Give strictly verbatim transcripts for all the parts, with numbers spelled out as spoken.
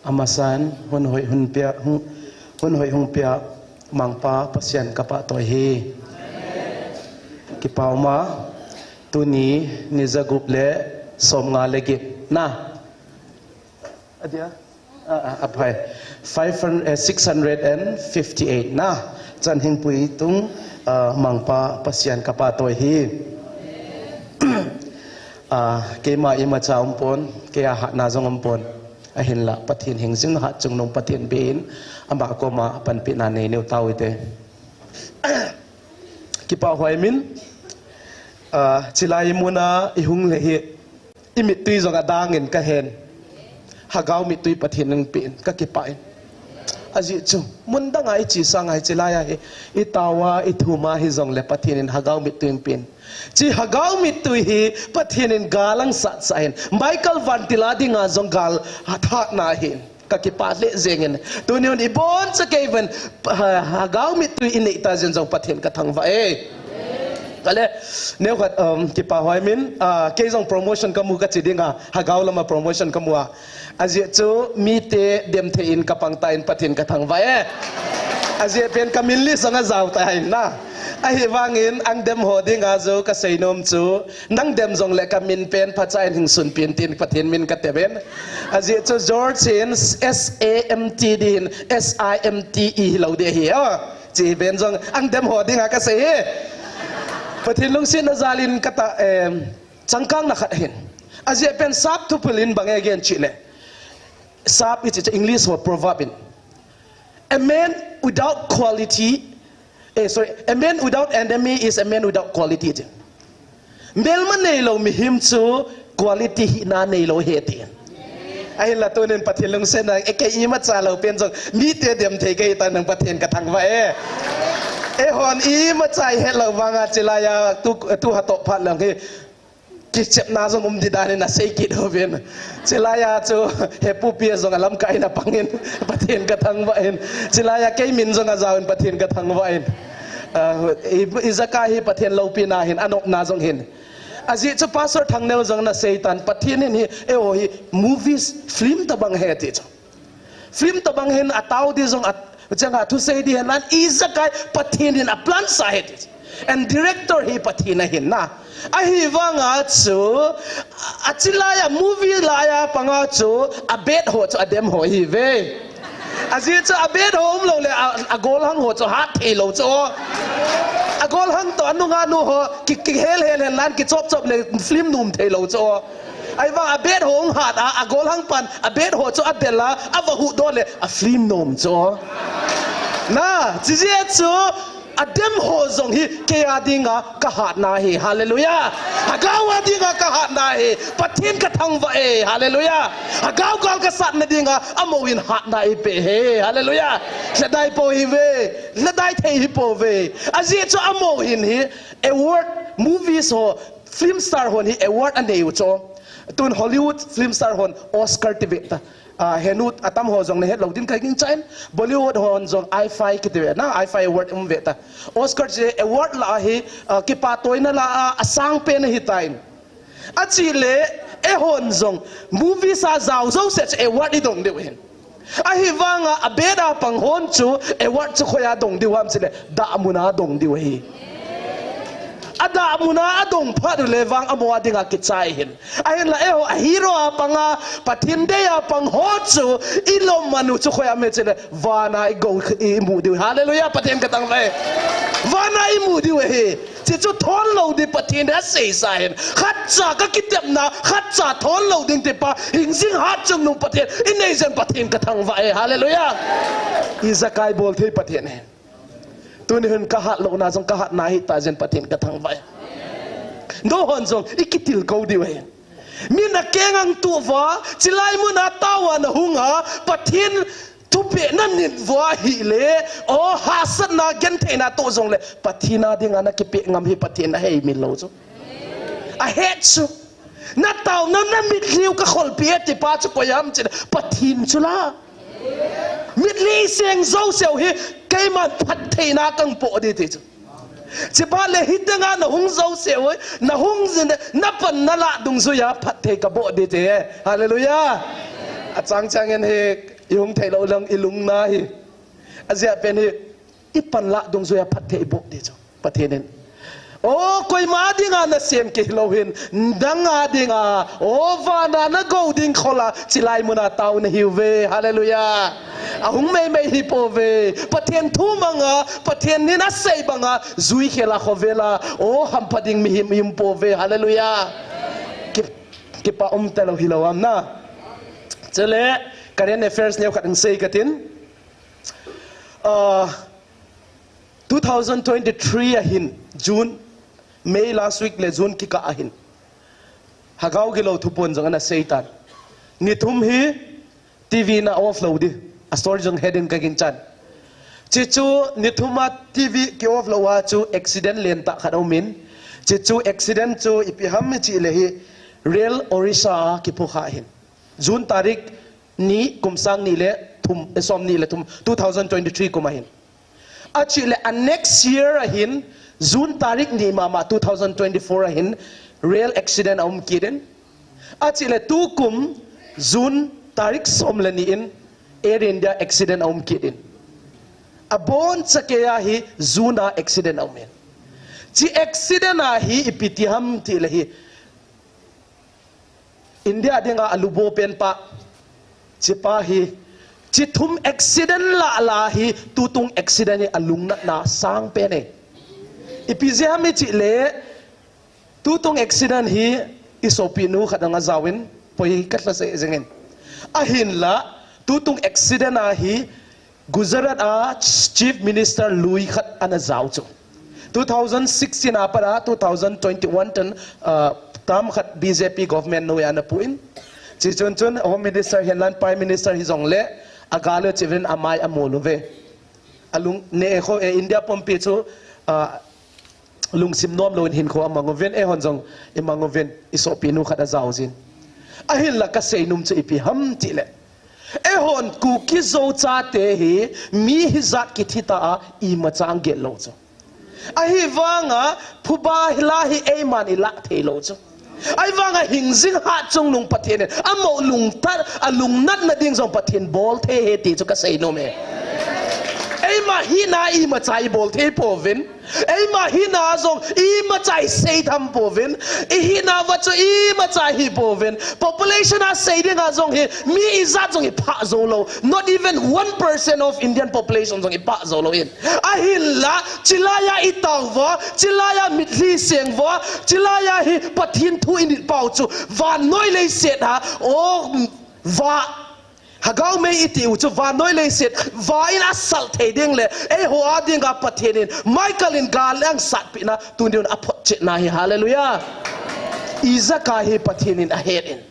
Amasan, hun hoi hun pia, hun, hun hoi hung pia, Mangpa Pasian ka pahtawi hi. Kipa um a, tuni ni za gup le som nga le get na. Adia? Ah, ah, aphai. Five hundred, eh, six hundred and fifty-eight na. Chan Hingpui tung, ah, Mangpa Pasian ka pahtawi hi. Ah, keima imacha um pon, kei a hatna jong um pon. Ahinla, Pathen hing jing hat chungnung Pathen beh in, ama koma panpina nei neu tau hite. Kipa huai min, ah, chilai muna i hung le hi, i mittui jong adang in ka hen. Hagau mittui Pathen in pe in, ka kipah in. Ajeh chu, mun danga i chi sanga hi chilai a hi, i tao a, i thum a hi jong le Pathen in hagau mittui in pe in. Chi hagau mittui hi Pathen in gal angsat sah in. Michael Vantil a dinga jong gal hathatna ahin. Ka kipah lheh jeng in. Tuni hun i boncha kei ven, ha, hagau mittui i nei ta jeng jong Pathen ka thangvah e. Kale, neu khat, um, kipa huai min, ah, kei jong promotion ka mu ka chi dinga, hagau lama promotion ka mu a. Ajeh chu mite dem thei in ka pang ta in Pathen ka thangvah e. Ajeh pen ka min list jong ajao ta in na. Ahivangin ang dem ho dinga chu ka seinom chu, nang dem jong le ka min pen phacha in hing sunpeh in tin Pathen min ka tep in. Ajeh chu George hin S A M T D hin S I M T E hilou ding ahi. Oh, chi ven jong ang dem ho dinga ka sei hi. Pathen lungsetna jal in ka ta, em, changkang na khat hin. Ajeh pen sap thupil in bang e gen chi le. Sap i chi chu English ho proverb in. A man without quality, eh, sorry, a man without enemy is a man without quality. Melma neilou mihem chu quality hina neilou ahi ti. Ahinla tunin Pathen lungsetna, eh, kei imacha lou pen jong mite dem thei kei ta nang Pathen ka thangvah e. Eihon imacha i het lou vanga chilai a tu, tu hatah phat lang hi. Kichepna jong um di dan in asei kit uvin. Chilai a chu hepu pi jong alamkai in apang in Pathen ka thangvah in. Chilai a kei min jong ajao in Pathen ka thangvah in. Ah, i, ijakai hi Pathen loupina hin anopna jong hin. Ajeh chu Pastor Thangneo jong ana sei tan Pathen in hi, eiho hi movies, film tabang ahi ti chu. Film tabang hin atao di jong a, chang a thusei di hin nan ijakai Pathen in aplan sah ahi ti. And director hi Pathen ahin na. Ahivanga chu, achilai a movie lai a panga chu, abet ho chu adem ho ahiuve. Ajeh chu abet ho umlou le a, agolhang ho chu hat thei lou chu. Agolhang toh anunga nu ho, ki, kihel hel hel nan kichop chop le film nom thei lou chu. Ahivang abet ho hung hat a, agolhang pan, abet ho chu adel a, ava huhdoh le, a film nom chu. Na, chijeh chu, adem ho jong hi, kei a dinga ka hatna ahi. Hallelujah. Hagau a dinga ka hatna ahi. Pathen ka thangvah e. Hallelujah. Hagau gal ka satna dinga, amaho in hatna eipeh e. Hallelujah. Lhadai pou hiuve. Lhadai thei hipouve. Ajeh chu amaho in hi, award, movies ho, film star hon hi award anei u chu. Tun Hollywood film star hon Oscar ti ve ta. Ah, henu atam ho jong nahet lou din ka gingchan. Bollywood hon jong iFi kiti ve na, iFi award um ve ta. Oscar chi award lah a hi, ah, kipatdoina lah a, asang pen ahi tan. Achile, eihon jong, movies a jao jouse chu award i dong diu ahin. Ahivanga abet a pang hon chu, award chu khoiya dong diu ham chile, dah muna dong diu ahi. Adah muna adong phat u le vang amaho a dinga kichai ahin. Ahinla eiho a hero a panga, Pathen dei a pang ho chu, i lom man u chu khoiya ham chile, vana i go i mu diu. Hallelujah, Pathen ka thangvah e. Vana i mu diu ahi. Chi chu thon lou di Pathen in asei sa ahin. Khatcha ka kitepna, khatcha thon lou ding tipa, hing jing hat chungnung Pathen, i nei jeng Pathen ka thangvah e. Hallelujah. Ijakai bol thei Pathen ahi. Tuni hin ka hat louna jong ka hatna ahi ta jeng Pathen ka thangvah e. Nahon jong i kitilkhou diu ahi. Min akeng ang tuh uva, chilai muna tao a nahung a, Pathen thupeh nanit uva ahile, o hahsatna gentheina toh jongle, Pathen a dinga nakipeh ngam hi Pathen ahei min lou chu. Ahet chu. Nataona, namitlhi u kakholpi e tipa chu koi ham chile, Pathen chu la. Mitlhi seng jouseu hi, keiman phattheina kapoh ding ti chu. Chuphat le hiteng a nahung jouseu hi, nahung jin, napan nalah dungjuia phatthei kapoh ding ti e. Hallelujah. Achang chang in hi, i hung thei lou lang i lungna hi. Ajeh pen hi, i panlah dungjuia phattheina i boh ding chu. Pathen in. O, koima dinga na sem kei lou hin, nang a dinga, o, vana na go ding khola, chilai muna tao na hiuve. Hallelujah. Ahung meimei hi pouve. Pathen thu manga, Pathen in asei banga, jui khela khovela, o, hampha ding mihem i um pouve. Hallelujah. Ki, kipa um talou hilou ham na. Chule, current affairs neo khat hung sei katin. Ah, two thousand twenty-three ahin, June, May last week le June kikah ahin. Lhagao gilou thupon jong ana seitan. Ni thum hi TV na off lou ding. A story jong het in ka ginchan. Chuchu ni thum a TV ki off lou a chu accident lentah khat aumin. Chuchu accident chu ipi ham ichi le hi rail Orissa a kiphukha ahin. June tarik ni kum sang ni le thum, eh, som ni le thum, two thousand twenty-three kum ahin. Achi le a next year ahin, June tarik ni mama two thousand twenty-four ahin, rail accident aum kit in. Achi le tukum, June tarik som le ni in, Air India accident aum kit in. Abon chakei a hi, June a accident aumin. Chi accident a hi, ipi ti ham ti le hi. India dinga alubo penpa. Chipa hi. Chi thum accident lah lah hi tutung accident hi alungnatna sang pen e. Ipi jeh ham ichi le tutung accident hi i sopinu khat anga jaovin poi ka lhasei jingin. Ahinla tutung accident a hi Gujarat a Chief Minister lui khat ana jao chu. Two thousand sixteen a pat a two thousand twenty-one tan, ah, term khat BJP government noiya ana puin. Chi chun chun Home Minister hihen lang Prime Minister hijongle agal u chivin amai amol uve. Alung ne e kho e India pumpi chu, ah, lungsim nom louvin hinkho amang uvin, eihon jong imang uvin, i sopinu khat ajao jin. Ahinla kasei nom chu ipi ham ti le. Eihon Kuki Zo chate hi mi hijat kithi ta a imacha anggel lou chu. Ahivanga phuba hila hi eiman ilah thei lou chu. Ahivanga hingjing hatchungnung Pathen in amou lungtah, alungnatna ding jong Pathen bol thei e ti chu kasei nom e. Eima hina imacha ibol thei pouvin. Eima hina jong imacha isei tham pouvin. I hina uva chu imacha hi pouvin. Population a sei dinga jong hi mi ijat jong iphah jou lou. Not even one percent of Indian population jong iphah jou lou in. Ahinla, chilaiya itao uva, chilaiya mitlhi seng uva, chilaiya hi Pathen thu init pau chu, vannoi leiset a, o, va, Lhagao mei iti u chu vannoi leiset, va in asal thei ding le, eiho a dinga Pathen in, Michael in gal angsat pehna, tuni in aphotchetna hi, hallelujah. Ijakai hi Pathen in ahet in.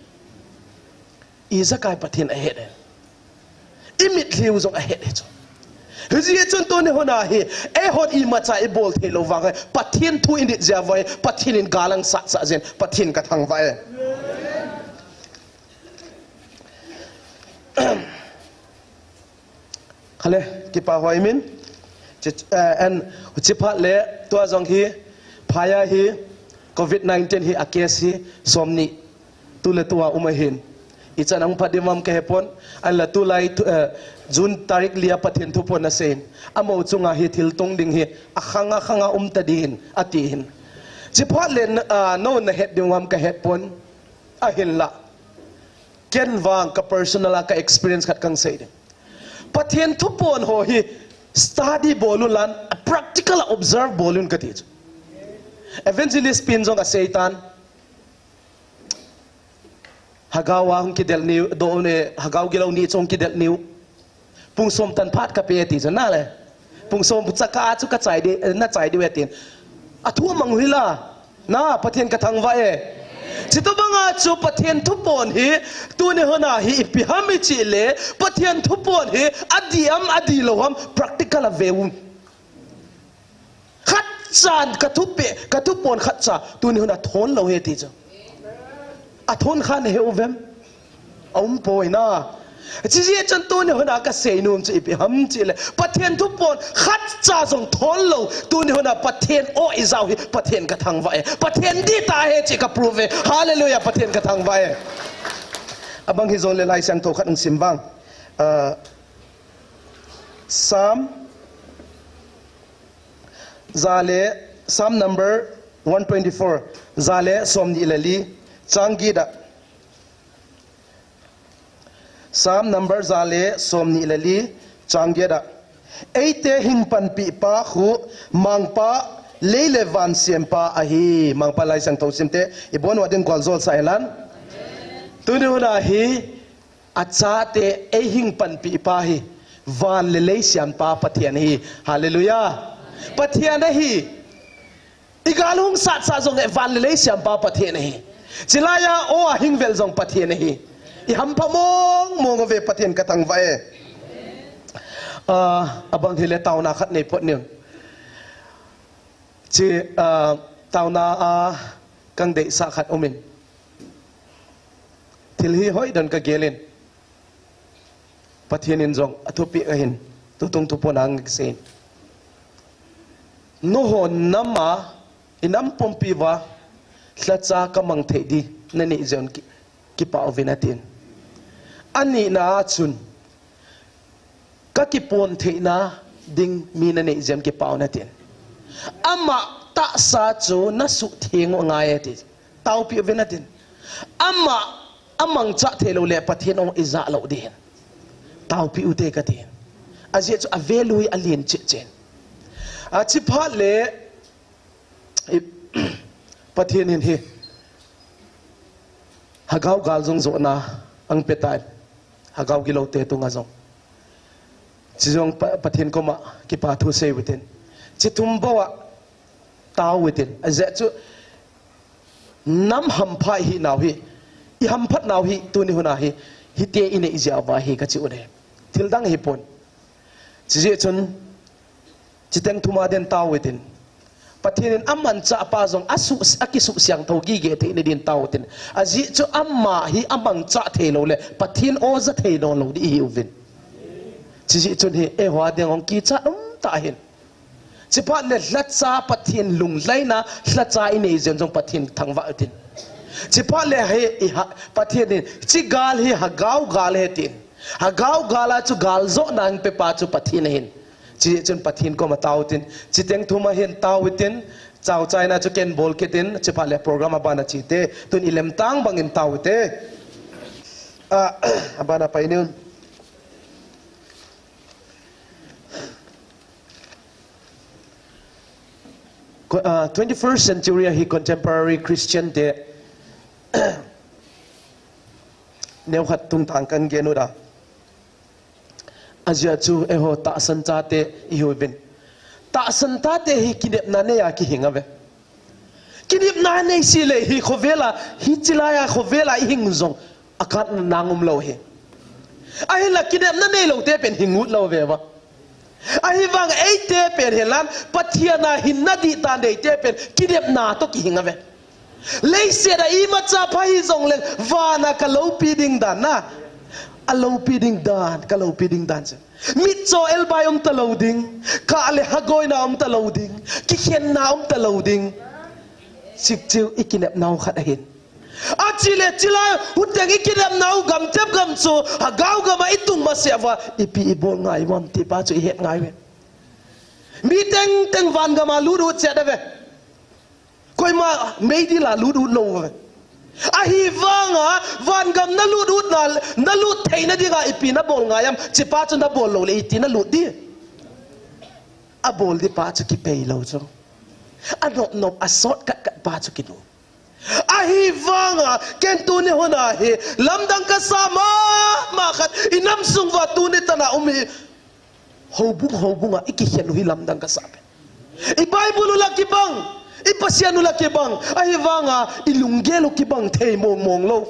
Ijakai Pathen ahet e. I mitlhi u jong ahet e chu. Hijeh chun tuni huna hi, eihon imacha ibol thei lou vang e, Pathen thu init jeh uva e, Pathen in gal angsat sah jin, Pathen kathangvah e. Khale, kipa hoi min. Chi, eh, en, chi phat le, tua jong hi, phaiya hi, covid nineteen hi, a case hi, som ni. Tu le tua um ahin. Ichan ahung phat ding ham kahepon, ahinla tulai, tu, eh, June tarik li a Pathen thupon asei in. Amou chunga hi thil tong ding hi, akhang akhang a um ta ding ahi, ati hin. Chi phat le, ah, nou nahet ding ham kahepon, ahinla. Ken vang ka personal a ka experience khat kahin sei ding. Pathen thupon ho hi study bol un lang, practical a observe bol un kati chu. Evangelist pin jong asei tan. Lhagao a hung kidel niu, do ne, Lhagao gilou ni chu hung kidel niu. Pung som tan phat kape ti chu nale. Pung som chaka chu kachai di, nachai diu e tin. Athu amang u hila. Na, Pathen kathangvah e. Chutobanga chu Pathen thupon hi, tuni huna hi ipi ham ichi le, Pathen thupon hi, adih am, adih lou ham, practical a ve u. Khatcha, ka thupe, ka thupon khatcha, tuni huna thon lou ahi ti chu. Athon kha nahe uvem? Aum poi na. Chijeh chun tuni huna kasei nom chu ipi ham ichi le. Pathen thupon khatcha jong thon lou. Tuni huna Pathen o ijao hi Pathen kathangvah e. Pathen dih tah ahi chi ka prove e. Hallelujah, Pathen kathangvah e. Abang hijongle Laisiangthou khat hung sim vang. Ah, Psalm, jale, Psalm number one twenty-four, jale somni le li, chang get a. Psalm number jale somni le li, chang get a. Eite hing panpi pa khu Mangpa, lei le van siampa ahi. Mangpa Laisiangthou simte, ibon uva ding gualjol sa hen lang. Tuni hun a hi, achate ei hing panpi pa hi, van le lei siampa Pathen ahi. Hallelujah. Pathen ahi. I gal hung sat sat jong e, van le lei siampa Pathen ahi. Chilai a o a hing vel jong Pathen ahi. I hampha mong mong uve, Pathen ka thangvah e. Ah, abang hile taona khat nei phot ning. Chi, ah, taona a kang deisah khat umin. Thil hi hoidon ka gelin. Pathen in jong athupeh ahin, tutung thupon a ngai kasei. Nangho nam a, i nam pumpi uva, lhacha ka mang thei di, na nei jeh un ki, kipah uvin atin. Anina a chun, ka kipon theina ding mi na nei jeh un kipah un atin. Ama tahsa chu na suhtheng u angai ati. Taopi uvin atin. Ama, amangcha thei lou le Pathen ong i ja lou ding ahin. Taopi ute kati. Ajeh chu a value hi alen cheh cheh in. Achi phat le, i, Pathen in hi, Hagao gal jong jona ang petai. Hagao gilou te tunga jong. Chi jong Pa-, Pathen koma kipa thu sei utin. Chi thum bou a tao utin. Ajeh chu nam hampha i hi nau hi, i hamphat nau hi, tuni hun a hi, hiti i nei jeh uva hi ka chi u ahi. Thil dang hi pon. Chi jeh chun, chi teng thum a den tao utin. Pathen in amanchah pa jong a suh, a kisuh siangthou gige thei na din tao utin. Ajeh chu ama hi amangcha thei lou le, Pathen o ja thei nawn lou di i hi uvin. Chi jeh chun hi, eiho a ding ong kichat um tah ahin. Chi phat le lhacha Pathen lunglhaina, lhacha i nei jeh un jong Pathen thangvah utin. Chi phat le hi, i ha, Pathen in, chi gal hi Hagao gal ahi tin. Hagao gal a chu gal jona ong pe pa chu Pathen ahin. Chi chun Pathen koma tao utin. Chi teng thum a hin tao utin. Chao chaina chu ken bol kit in. Chi phat le program a ban a chi te. Tun i lemtang bang in tao ute. Ah, a ban a pai ning. Ko-, ah, twenty-first century a hi contemporary Christian te neo khat tungtang kan gen u da. Ajeh chu eiho tahsan chate i hi uvin. Tahsan chate hi kinepna nei a kihing uve. Kinepna nei si le hi khovel a, hichi lai a khovel a i hing jong a khat nang um lou hi. Ahinla kinepna nei lou te pen hing ut lou ve va. Ahivang eite pen hi lang, Pathen a hinna dihtah nei te pen kinepna toh kihing uve. Leiset a imacha pha hi jongleng, van a ka loupi ding dan na. A loupi ding dan, ka loupi ding dan chu. Mitcho elbai um ta lou ding, kah le hagoina um ta lou ding, kikhenna um ta lou ding. Chik chu i kinepnau khat ahin. Achi le chilai, huteng i kinepnau gam tep gam chu, Hagao gam a i tung maseh uva, ipi i bol ngai uvem ti pa chu i het ngai uve. Mi teng teng van gam a lut ut chet uve. Koima meidil a lut ut lou uve. Ahivang a, van gam na lut ut na, na lut theina ding a ipi na bol ngai em, chi pa chu na bol lou le iti na lut di. A bol di pa chu kipei lou chu. A nop nop, a sot kat kat pa chu kilut. Ahivang a, ken tuni hun a hi, lamdang ka sa mama khat, i nam sung uva tuni chan a um hi, houbung, houbung a, i kikhen u hi lamdang ka sa pen. I Bible u la kibang, i Pathen u la kibang, ahivang a, i lunggel u kibang thei mong mong lou.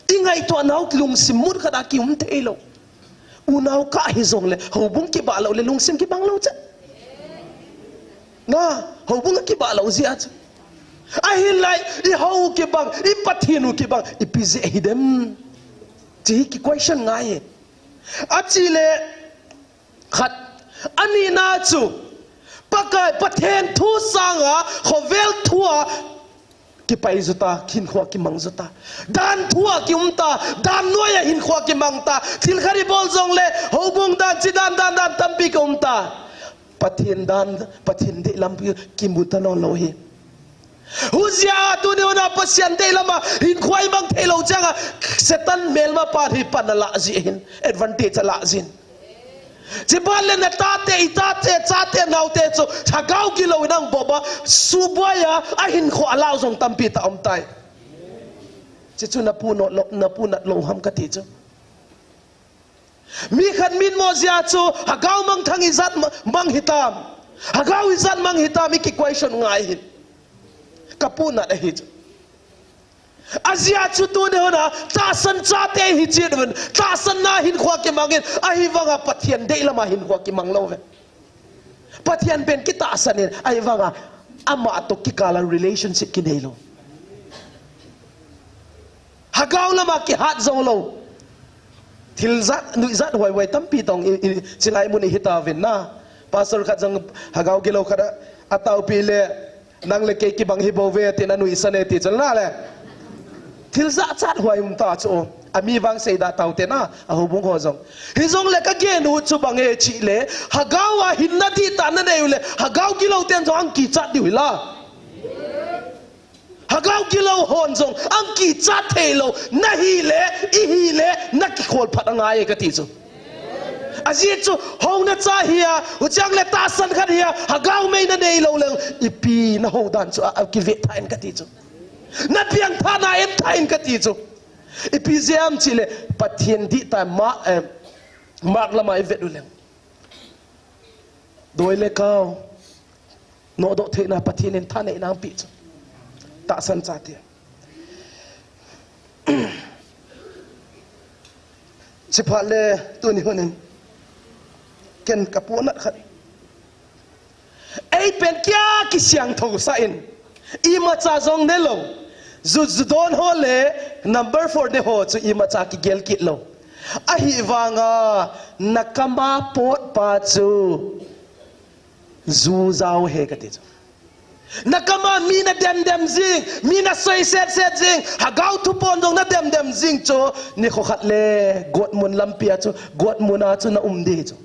I ngaihtuah nau lungsim mun khat a ki um thei lou. Unau kah hi jongle, houbung kibah lou le lungsim kibang lou chet. Na, houbung kibah lou jeh a chu. Ahinla, i hou kibang, i Pathen u kibang, ipi jeh hi dem. Chi hi ki question ngai e. Achi le, khat, anina chu, Pakai, Pathen thu sanga, khovel thu a, kipai jo ta, hinkho kimang jo ta. Dan thu a kium ta, dan noiya hinkho kimang ta. Thil khat ibol jongle, houbung dan, chi dan, dan, dan tampi kium ta. Pathen dan, Pathen deihlam kimu talou lou hi. Hujeh a tuni hon a Pathen deihlam a hinkho imang thei lou chang a, Satan melma pa hi pan alah jeh hin, advantage alah jin. Chubang le na tate, i tate, chate, naote chu lhagao gilou in abol a, subuai a, ahinkho alah jong tampi tah um tai. Chuchu na pu nat lou, na pu nat lou ham kati chu. Mi khat min mo jeh a chu lhagao mangthang ijat ma-, mang hitam. Lhagao ijat mang hitam i ki question ngai hin. Ka pu nat ahi chu. Ajeh chu tuni hon a tahsan chate hi chet uvin. Tahsan na hinkho kimang in, ahivang a Pathen deihlam a hinkho kimang lou ve. Pathen pen kitahsan in, ahivang a ama toh kikal a relationship kinei lou. Lhagao lam a kihat jou lou. Thil jat, nuijat huai huai tampi tong i, i, chilai mun i hita uvin na. Pastor khat jong lhagao gilou khat a, ataopi le, nang le kei kibang hi bou ve, tin anuisan e ti chun na le. Thil jat jat huai um ta chu. Ami vang sei da tao te na, a houbung ho jong. Hijongle ka gen u chu bang e chih le, lhagao a hinna dihtah na nei u le, lhagao gilou ten jong ang kichat diu hi la. Lhagao gilou hon jong, ang kichat thei lou, na hi le, i hi le, na kikhol phat angai e kati chu. Ajeh chu, houna cha hi a, huchang le tahsan khat hi a, lhagao mei na nei lou le, ipi na hou dan chu, a, a kive tha in kati chu. Na piang tha na en tha in kati chu. Ipi jeh ham chih le, Pathen dihtah ma, eh, Mark lam a i vet u le. Doi le kao. Nodoh theina Pathen in thaneina ape chu. Tahsan chate. Chuphat le tuni hon in. Ken ka pu nat khat. Ei pen kia kisiangthou sah in. Imacha jong ne lou. Ju, ju don ho le number four ne ho chu imacha kigel kit lou. Ahivang a, na kam a pot pa chu ju jao he kati chu. Na kam a mi na dem dem jing, mi na soi set set jing, lhagao thupon jong na dem dem jing chu, nikho khat le, gotmun lampi a chu, gotmun a chu na um ding chu.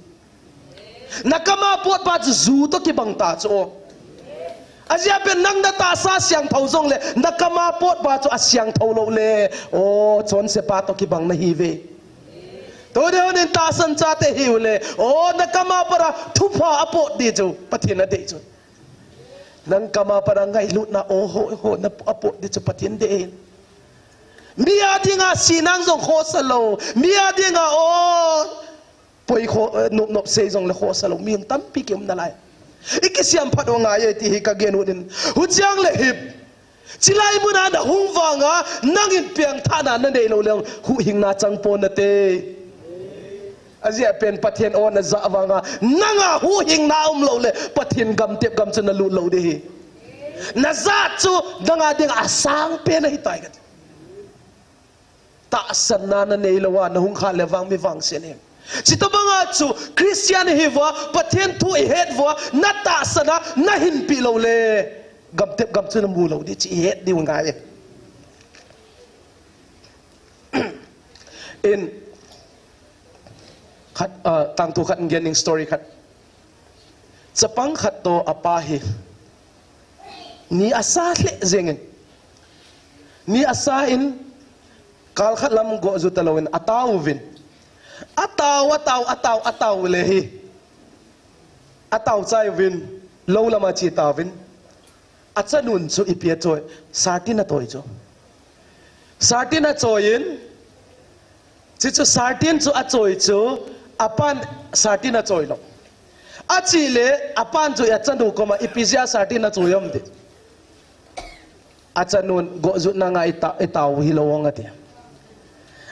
Na kam a pot pa chu ju toh kibang ta chu. Ajeh pen nang na tahsa siangthou jongle, na kam a pot pa chu asiangthou lou le, o, chonse pa toh kibang na hi ve. Tuni hon in tahsan chate hi u le, o, na kam a pat a thupha apot ding chu, Pathen adei chu. Nang kam a pat a ngailutna, o, ho, ho, na apot ding chu Pathen dei. Mi a dinga sinang jong khosa lou, mi a dinga, o, poi kho, eh, nop nop sei jongle khosa lou, mi tampi ki um nalai. I kisiam phat u ngai e ti hi ka gen u in. Huchang le hi. Chilai mun a na hung vang a, nang in piangthahna na nei lou le, huhhingna chang pon nate. Ajeh pen Pathen o na ja vang a, nang a huhhingna um lou le, Pathen gam tep gam chu na lut lou ding hi. Na ja chu, nang a dinga asang pen ahi tai kati. Tahsanna na nei lou a, na hung kha le vang mi vangset in. Chutobang a chu, Christian i hi uva, Pathen thu i het uva, na tahsan a, na hinpi lou le. Gam tep gam chu na mu lou ding chu i het diu ngai e. In, khat, ah, tangthu khat in gen ning story khat. Chapang khat toh apa hi. Ni asa lheh jeng in. Ni asa in kal khat lam go ju talou in atao uvin. Atao, atao, atao, atao le hi. Atao chai uvin. Lou lam a che tauvin. Achanun chu ipi achoi. Sartin atoi chu. Sartin achoi in. Chuchu sartin chu achoi chu, apan sartin achoi lou. Achile, apan chu achanu koma ipi jeh a sartin achoi ham ti. Achanun, go jutna nga ita, itao hilou ong ati.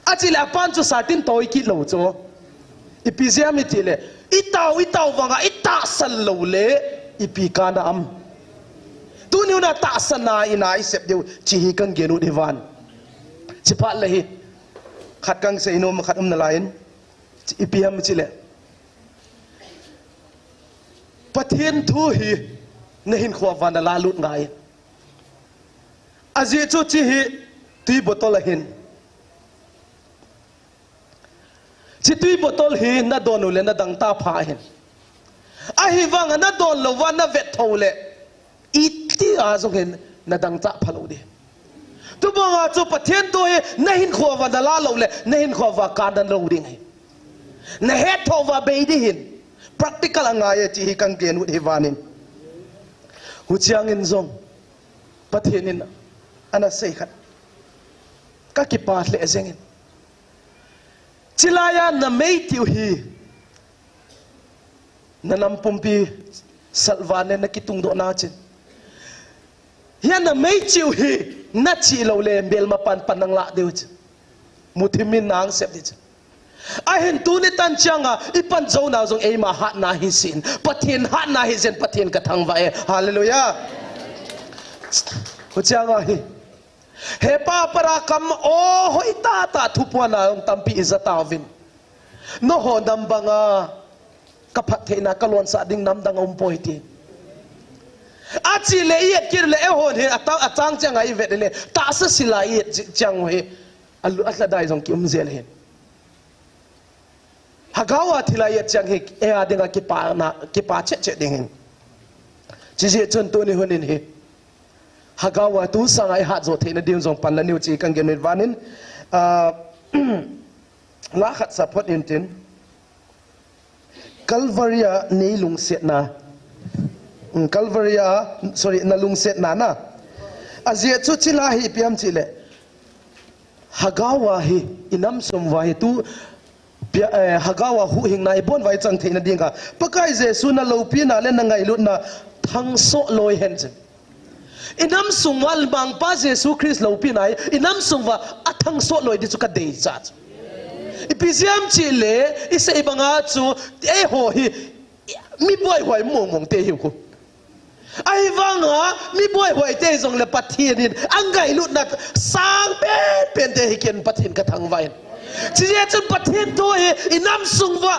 Achile, apan chu sartin toi kit lou chu. Ipi jeh ham itile, itao, itao vang a, itahsan lou le, ipi kana am. Tuni hon a tahsanna ina isep diu, chi hi kan gen u hi van. Chuphat le hi. Khat kan sei nom khat um nalai in, ipi ham chile. Pathen thu hi na hinkho a van a lalut ngai. Ajeh chu hiche hi tui bottle ahin. Hiche tui bottle hi nadon uleh nadang tah pha ahin. Ahivanga nadon louva navet tho uleh, iti a jong hin nadang tah pha lou ding. Tubanga chu Pathen thu hi nahinkho uva nala lou uleh, nahinkho uva kana lou ding ahi. Nahet tho uva bei ding ahin. Practical angai e hiche hi kahin gen u ahi vanin. Huchiangin jong Pathen in ana sei khat kakipah lheh jengin. Chulaiya namei tiu hi, nanam pumpi salvah in nakitung doh na chun. Hiya namei tiu hi, nachi lou uleh, melmapan pan nang lah diu chu. Muthim in nang sep ding chu. Ahin tuni tan chianga, ipan jou nau jong eima hatna hi sin. Pathen hatna hi jeng, Pathen kathangvah e. Hallelujah. Huchianga hi. He pa para kam o hoi tah tah thupuan a jong tampi ija tauvin. Nangho nam banga kaphattheina kalonsah ding nam dang aumpoi ti. Achi le i et kit le eihon hi ata-, achang chianga ivet le tahsa sila i et chi-, chiang hi alu-, alhadai jong kium jel hin. Hagao a thil a i et chiang hi eia dinga kipana, kipa cheh cheh ding hin. Chijeh chun tuni hunin hi. Hagao a tu sanga ihat jo theina ding jong pan la niu chi kahin gen u ahi vanin. Ah, la khat sa phot intin. Calvary a nei lungsetna. Mm, Calvary a, sorry, na lungsetna na. Ajeh chu hiche la hi ipi ham chileh. Hagao a hi, inam sung uva hi tu, pia, eh, Hagao a huhhingna ibon uva ichang theina dinga. Pakai Jesu naloupina le nangailutna thangsoh loi hen chun. Inam sung uva Mangpa Jesu Christ loupina hi, inam sung uva athangsoh loi ding chu kadei cha chu. Ipi jeh ham chileh, isei banga chu, eiho hi, mi buaihuai mong mong te hiu khu. Ahivanga, mi buaihuai te jongle Pathen in, angailutna sang pen pen te hi ken Pathen kathangvah in. Chijeh chun Pathen thu hi, inam sung uva,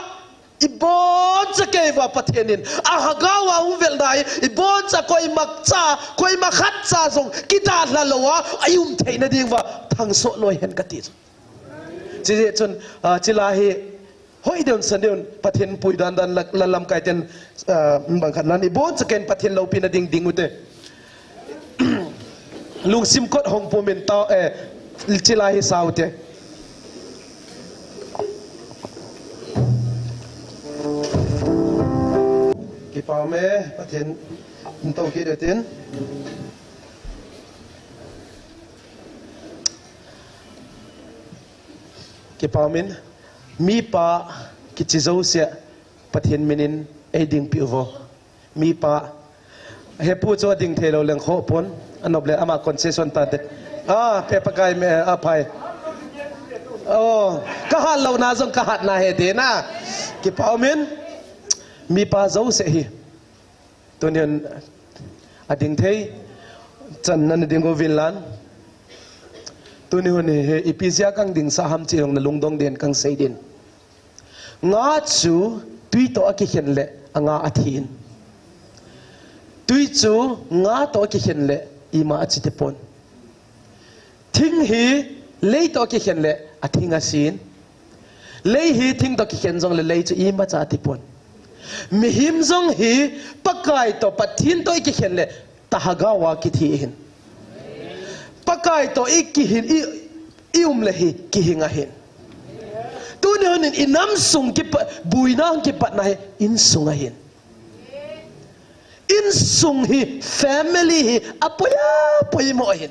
iboncha kei uva Pathen in, a Hagao a hung velna hi, iboncha koima cha, koima khat cha jong, kidalha lou a, a ium theina ding uva, thangsoh loi hen kati chu. Chijeh chun, ah, hiche la hi, hoi deun san deun, Pathen pui dan dan la, la lamkai ten, ah, bang khat nan iboncha kei in Pathen loupina ding ding u te. Lungsim kot hong pum in tao, eh, hiche la hi sao te. Kipa me, Pathen, nto kit utin. Kipa min, mipa kichi jouse Pathen minin eidingpeh uvo. Mipa, hepu chu ading thei lou leng khoh pon, anop le ama concession ta te. Ah, pe Pakai me, ah, phai. Oh, kahat louna jong kahatna ahi tina. Kipa min, mipa jouse hi. Tuni hin ading thei, chan nan ding uvin lang. Tuni hin hi, hi ipi jeh a kang ding sa ham chi jong na lungdong den kang sei din. Nga chu tui toh akikhen le anga athi in. Tui chu nga toh akikhen le ima achi tapon. Thing hi lei toh akikhen le athing asin. Lei hi thing toh kikhen jongle lei chu imacha athi pon. Mihem jong hi Pakai toh Pathen toh ikikhen le tahagao a kithi ahin. Pakai toh ikihin, i, ium le hi kihing ahin. Tuni hin inam sung kipa, buina hung kipatna hi insung ahin. Insung hi, family hi, apoi apoi mo ahin.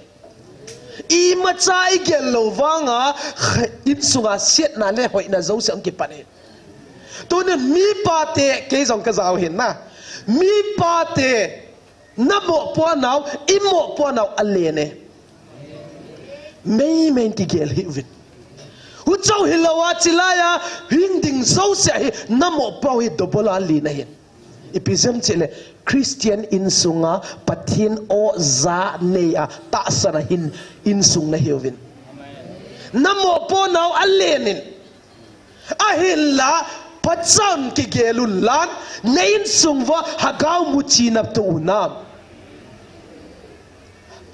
Imacha igel lou vanga, insunga sietna le hoina jouse hung kipan ahin. Tuni mipa te, kei jong kajao hin na. Mipa te, namopohnau, imopohnau alen e. Mei mei in kigel hih uvin. Huchu hilou a chilai a, hing ding jouse hi, namopoh hi double a len ahin. Ipi jeh ham chileh, Christian insunga Pathen o ja nei a tahsan a hin insung nahiuvin. Namopohnau alen in. Ahinla, phatcha un kigel un lang, na insung uva hagao muchi natoh u nam.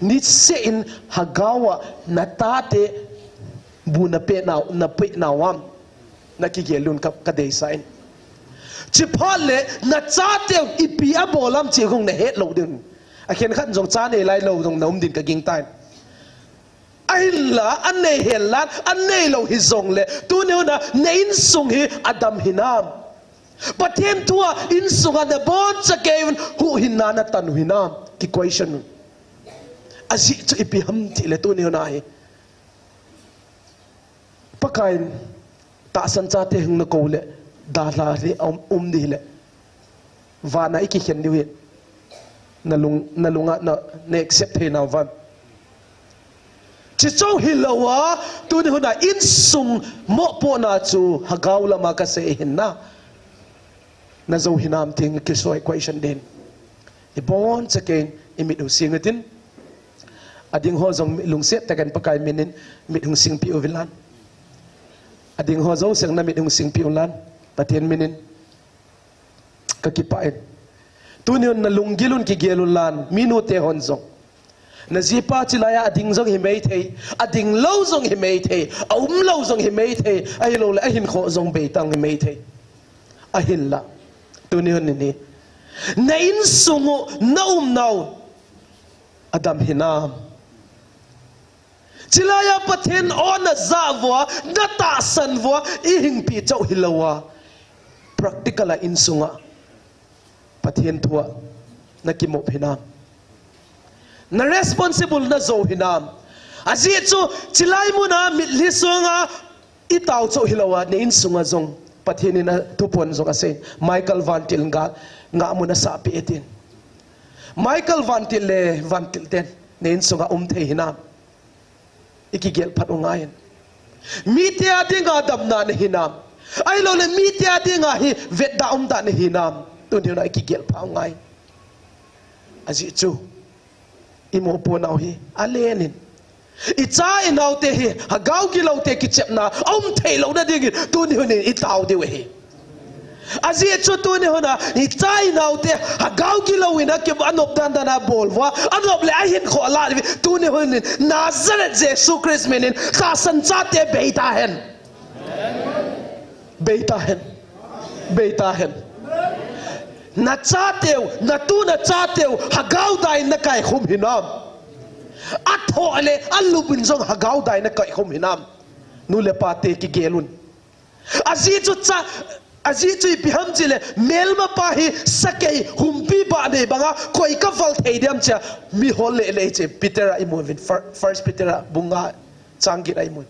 Niseh in Hagao a na tate bu na pe nau, na pe nau am? Na kigel un ka, ka deisah in. Chuphat le na chateu ipi abol am ti hung na het lou ding. A khenkhat jong cha nei lai lou jong na um din ka gingtan. Ahinla, anei hen lan, anei lou hijong le, tuni hun a na insung hi adam hinam? Pathen thu a insung a na boncha kei un huhhingna na tan u hinam? Ki question un. Ajeh chu ipi ham ti le tuni hun a hi. Pakaiyin tahsan chate hung na kou le, dalha le um, um di le. Vana i kikhen diu hi. Na lung, na lunga na, na accept thei nau van. Chuche hilou a, tuni hun a insung mopohna chu Hagao lama ka sei hinam? Na jou hinam ti hi kisoi question din. I boncha kei in i mit u sing u tin. Ading ho jong lungset takin Pakai minin mit hung singpeh uvin lang. Ading ho jouse na mit hung singpeh un lang. Pathen minin ka kipah in. Tuni hun na lunggil un kigel un lang, minu te hon jong. Na jipa chilai a ading jong hi mei thei, ading lou jong hi mei thei, aum lou jong hi mei thei, ahilou le ahinkho jong beitang hi mei thei. Ahinla, tuni hun nin hi. Na insung u, na umna u, adam hinam? Chilai a Pathen o na ja uva, na tahsan uva, i hingpi chauh hilou a, practical a insung a Pathen thu a na kimop hinam? Na responsible na jou hinam? Ajeh chu chilai mun a mitlhi sung a i tao chauh hilou a, na insung a jong Pathen in a thuphon jong asei. Michael Vantil nga, nga mun a sah peh e tin. Michael Vantil le Vantil ten na insung a um thei hinam? I kigel phat u ngai in. Mite a dinga damna na hinam? Ahilou le mite a dinga hi vetda umda na hinam? Tuni hun a i kigel phat u ngai. Ajeh chu i mopohna u hi alen in. I cha i nau te hi Hagao gilou te kichepna aum thei lou na dingin tuni hun in i tao diu ahi. Ajeh chu tuni hun a i cha i nau te Hagao gilou in a ki, anop dan dan a bol uva, anop le ahinkho a la diu, tuni hun in Nazareth Jesu Christ minin tahsan chate bei ta hen. Bei ta hen. Bei ta hen. Na chateu, na tu na chateu Hagao da in na kaikhum hinam? Athoh le alup in jong Hagao da in na kaikhum hinam? Nu le pa te kigel un. Ajeh chu cha, ajeh chu ipi ham ti le, melmapa hi sakei humpi ba nei banga koi ka val thei diam tia mi hol le le che Peter a i mu uvin, fir-, First Peter a bung nga chang get a i mu.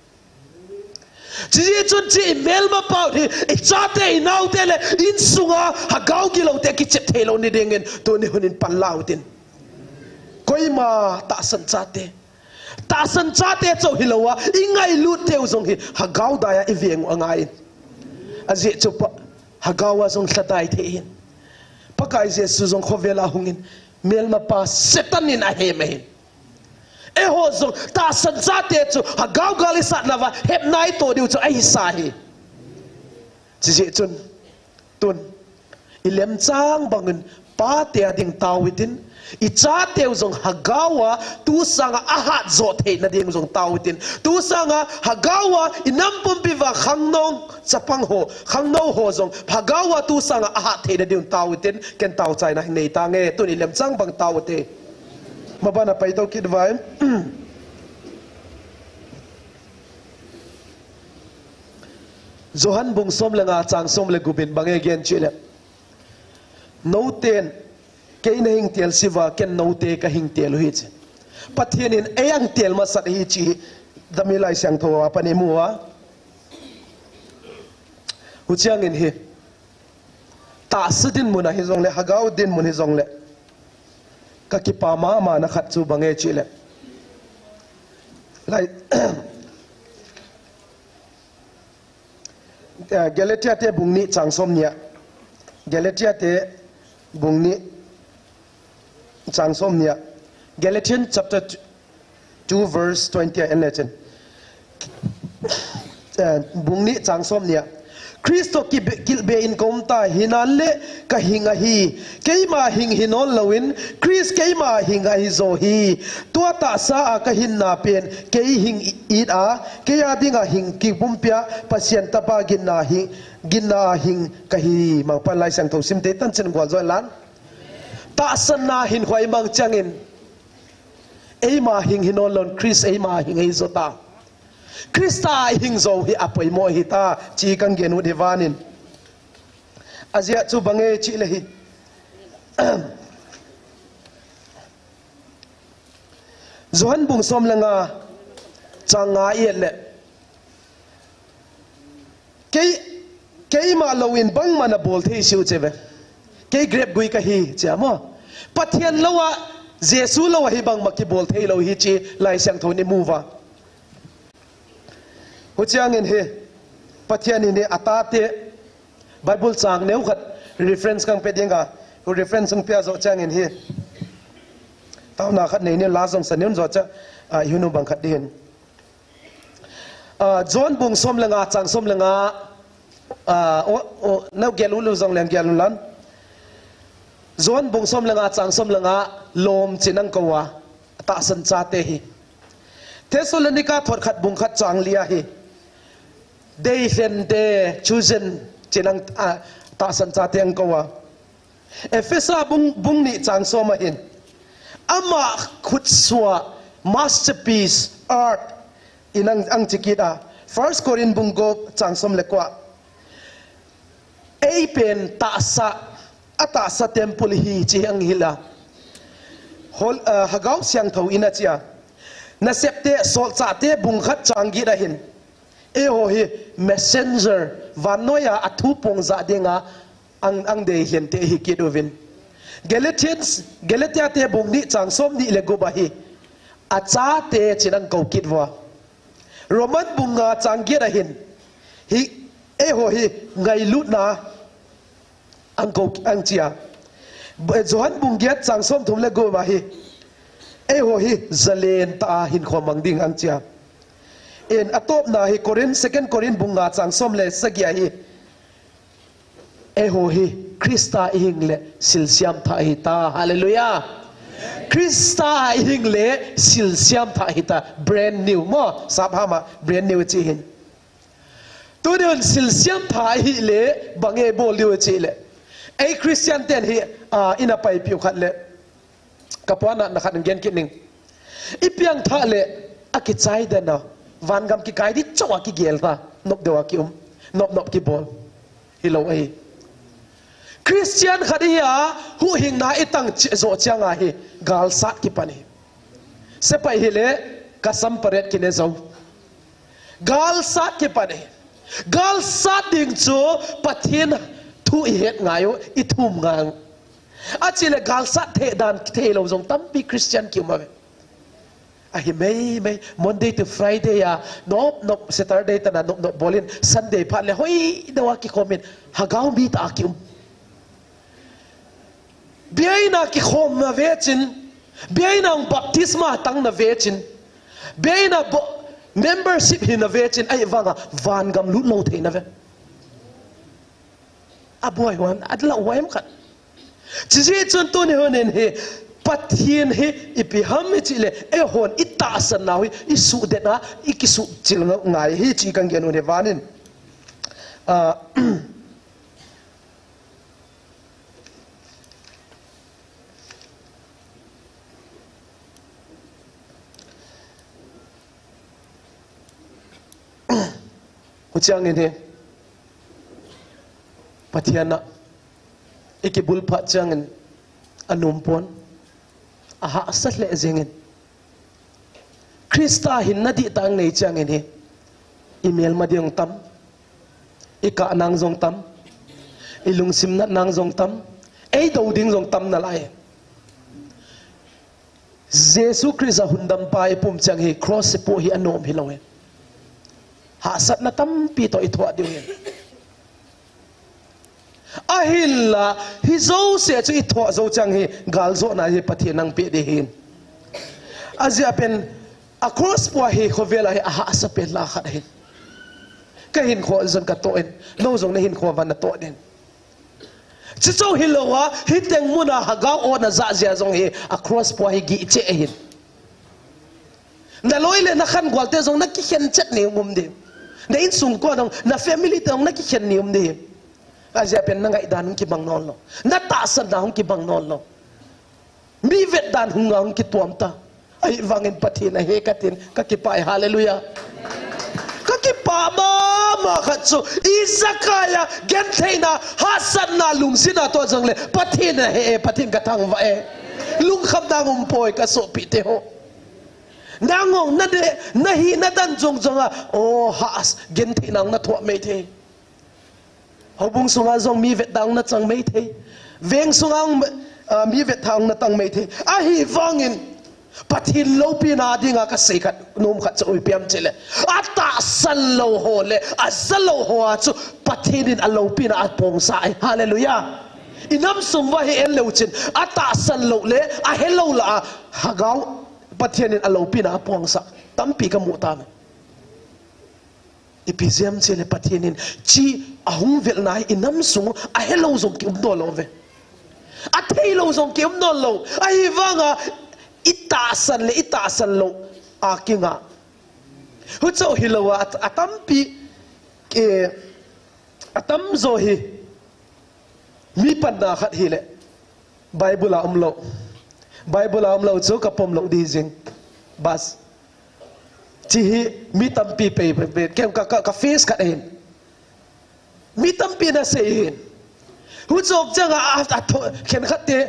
Chujeh chun hiche i melmapa u hi i chate i nau te le insung a Hagao gilou te kichep thei lou na dingin tuni hun in pan la u tin. Koima tahsan chate. Tahsan chate chauh hilou a, i ngailut teu jong hi Hagao da a i veng u angai in. Ajeh chu pa, Hagao a jong lhadai thei hin. Pakai Jesu jong khovel a hung in, melmapa Satan in ahem ahin. Eiho jong tahsan chate chu Hagao gal i sat nauva hepna i to diu chu ahi sa hi. Chujeh chun, tun, i lemchang bangin pate a ding tao u hitin, i chateu jong Hagao a tu sanga ahat jo theina ding jong tao u hitin, tu sanga Hagao a i nam pumpi uva khangnou chapang ho, khangnou ho jong Hagao a tu sanga ahat theina ding tao u hitin, ken tao chaina hi nei tange, tun i lemchang bang tao u hite. Maban a pai to kit uvin. Johan bung som le nga chang som le gup in bang e gen chih le, nou ten kei na hing tel siuva, ken nou te ka hing tel u hi chi. Pathen in ei ahing tel masat hi chi, dami Laisiangthou a pan i mu a. Huchiang in hi, tahsa dinmun a hi jong le, Hagao dinmun hi jong le, ka kipa mama na khat chu bang e chih le, lai, eh, Galatia te bung ni chang som ni a. Galatia te bung ni chang som ni a. Galatians chapter two verse twenty a en le chun. Eh, bung ni chang som ni a. Christ toh kibe-, kilbe in ka um ta, hinan le ka hing ahi. Keima hing hi nawn loin, Christ keima hing ahi zaw hi. Tua tahsa a ka hinna pen, kei hing i-, it a, kei a dinga hing kipumpi a, Pasian tapa ginna hing, ginna hing ka hi. Mangpan Lai Siangtho sim te tan chin gual zaw lan. Tahsanna hin huai mang chiangin, eima hing hi nawn loin Christ eima hing ahi zaw ta. Christa a hing zaw hi a poimoh hi ta, chi kan gen ut hi vanin. A zia chu bang e chih le hi. Johan bung sawm le nga, chang nga i et le. Kei, keima loin bangma na bawl thei si u che ve. Kei grep gui ka hi, chia maw. Pathian lo a, Jesu lo a hi bangma kibawl thei lo hi chi Lai Siangtho in i mu va. Huchiangin hi, Pathian in hi a tate, Bible chang neu khat reference kang pe ding a, reference hung pia zo chiangin hi. Tauna khat nei ni la zong sa neun zo cha, a, i hunu bang khat din. A, John bung sawm le nga, chang sawm le nga, a, o, o, nau gel u lu zong leng gel u lan. John bung sawm le nga, chang sawm le nga, lawm chin ang ko a, tahsan chate hi. Thessalonica thot khat bung khat chang li a hi. Dei hlen te, chosen chin ang, a, tahsan chate ang ko a. Ephesa bung, bung ni chang sawm a hin. Ama khut sua, masterpiece, art, in ang, ang chikit a. First Corinth bung gup chang sawm le kua. Ei pen tahsa, a tahsa temple hi chi ang hila. Hol, uh, Hagau Siangtho in a chia. Nasepte, solchate bung khat chang git a hin. Eiho hi messenger, vannoi a a thu pong za dinga ang, ang dei hian te hi kit uvin. Galatians, Galatia te bung ni chang sawm ni le gup a hi. A chate chin ang ko kit vua. Roman bung nga chang giat a hin. Hi, eiho hi ngailutna ang ko, ang chia. Johan bung giat chang sawm thum le gup a hi. Eiho hi zalen ta a hin khawm mang ding ang chia. In a tawpna hi Corinth, Second Corinth bung nga chang sawm le sagi a hi. Eiho hi Krista i hing le silsiam thah hi ta. Hallelujah. Krista i hing le silsiam thah hi ta. Brand new maw. Sap hama brand new chi hin. Tuni hun silsiam thah hi le bang e bawl diu chi le. Ei Christian ten hi, a, ina pai piu khat le. Ka puan a na khat gen kit ning. I piang thah le a kichai den a. Vangam kikai di chau a kigel ta. Nop deu a ki um. Nop nop kibawl. Hi lo ahi. Christian khat hi a huhhingna i tang chi, zo chiang a hi. Galsat kipan hi. Sepai hi le ka sam paret kine zo. Galsat kipan hi. Galsat ding chu Pathian thu i het ngai u, i thum ngai u. A chi le galsat thei dan thei lo zong tampi Christian ki um a ve. A hi mei mei, Monday to Friday a, nop nop, Saturday tana nop nop bawlin, Sunday phat le hoi deu a kikhawmin, hagau mi ta a ki um. Biaina kikhawm na ve chin, biaina baptisma tang na ve chin, biaina bo-, membership hi na ve chin, ahi vanga, vangam lut lo thei na ve. A buai huan, a la huai em khat. Chi chi chun tuni hunin hi, Pathian hi, i pi ham i chi le, e hon, i tahsan nau hi, i su den a, i ki su chil ngai hi, chi kan gen un hi vanin. Ah, Huchiangin hi, Pathian a, i kibul phat chiangin, a numpon, a hahsat le zingin. Krista hin na dih tang nei chiangin hi, i melma ding tam, i kah nang zong tam, i lungsim nat nang zong tam, ei do ding zong tam na lai. Jesu Krista hundampa i pum chiang hi cross i pu hi a nuam hi lo hi. Hahsatna tampi to i thuah ding hi. Ahinla, hi zo se chu i thuah zo chiang hi galzawhna hi Pathian nang pe ding hi. A zia pen a cross pua hi khovel a hi a hahsa pen la khat hi. Kahinkho jong katoh in, nou jong nahinkho uva natoh ding. Chuche hilou a, hiteng muna Hagau o najah jeh a jong hi, a cross pua hi gih cheh ahin. Naloi le nakhangual te jong nakikhen chet ni um ding. Na insung kon jong, na family te jong nakikhen ni um ding. Ajeh pen nangai dan hung kibang nom lou. Natahsan dan hung kibang nom lou. Mi vet dan hung a hung kituam ta. Ahivangin Pathen ahe katin, kakipah e, hallelujah. Kakipah mama khat chu, Hezekiah, gentheina, hahsatna, lungsetna toh jongle, Pathen ahe e, Pathen kathangvah e. Lungkhamna umpoi kasopite ho. Nang jong nade, nahina dan jong jong a, o ha, gentheina nathoh maithei. Houbung sunga jong mi vet dan nachang maithei. Veng sunga, ah, mi vet dan natang maithei. Ahivangin, Pathen loupina dinga kasei khat, nom khat chu ipi ham tile. Atahsan lou ho le, ajalou ho a chu, Pathen in aloupina apongsa e. Hallelujah. Inam sung uva hi en leu chun, atahsan lou le, ahelou lah a, Hagau, Pathen in aloupina apongsa. Tampi kamu tai. Ipi jeh ham tile Pathen in, hiche ahung velna hi inam sung, ahelou jong kium nom lou ve. Atheilou jong kium nom lou. Ahivanga, itahsan le, itahsan lou a kinga. Huchu hilou a, at-, atampi, eh, atamjo hi, mi panna khat hile, Bible a umlou. Bible a umlou chu kapom lou ding jing. Bas. Hiche hi mi tampi pei, pei, pei, ken ka, ka, ka face khat ahin. Mi tampi nasei hin. Huchu chang a, a, a tho, khenkhat te,